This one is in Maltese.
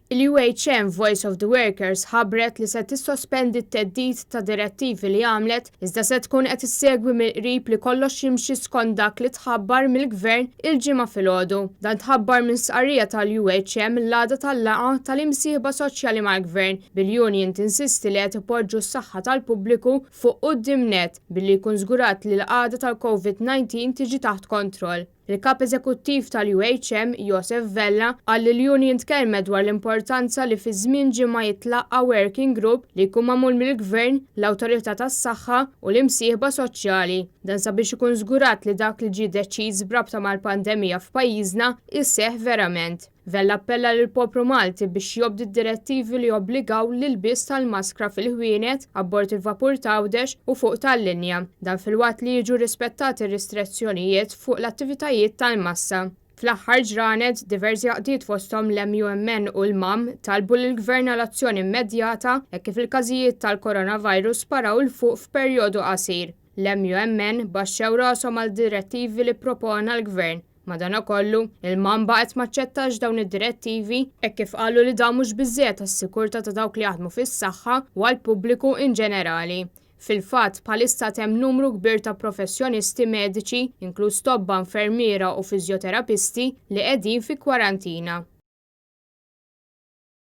Il-UHM Voice of the Workers ħabbret li se tissospendi t-theddid ta' direttivi li għamlet iżda se tkun qed issegwi mill-qrib li kollox jimxi skont dak li tħabbar mill-Gvern il-Ġimgħa filgħodu. Dan tħabbar minn stqarrija tal-UHM l-għada tal-laqgħa tal-imsieħba soċjali mal-Gvern, bil-union tinsisti li qed ipoġġu s-saħħa tal-pubbliku fuq quddiem nett billi jkun żgurat li l-qagħda tal-Covid-19 tiġi taħt kontroll. Il-Kap Eżekuttiv tal-UHM, Josef Vella, qal li l-union tkellmet dwar l-importanza li fi żmien ġimgħa jitlaqqa' working group li jkun magħmul mill-Gvern, l-Awtorità tas-Saħħa u l-imsieħba soċjali. Dan sabiex ikun żgurat li dak li ġie deċiż b'rabta mal-pandemija f'pajjiżna jseħħ verament. Vella appella lill-poplu Malti biex jobdi d-direttivi li jobbligaw l-ilbies tal-maskra fil-ħwienet, abbord il-vapur t'Għawdex u fuq tal-linja. Dan filwaqt li jiġu rispettati r-ristrezzjonijiet fuq l-attivitajiet tal-massa. Fl-aħħar ġranet, diversi għaqdiet fosthom l-MUMN u l-MAM talbu lill-Gvern għal azzjoni immedjata hekk kif il-każijiet tal-coronavirus sparaw 'l fuq f'perjodu qasir. L-MUMN baxxew rashom għal direttivi li ppropona l-Gvern. Madanakollu, il-MAM baqgħet m'aċċettax dawn id-direttivi hekk kif qalu li dawn mhux biżżejjed għas-sikurtà ta' dawk li jaħdmu fis-saħħa u għall-pubbliku inġenerali. Fil-fatt, bħalissa għad hemm numru kbir ta' professjonisti mediċi, inkluż tobba, infermiera u fiżjoterapisti, li qegħdin fi kwarantina.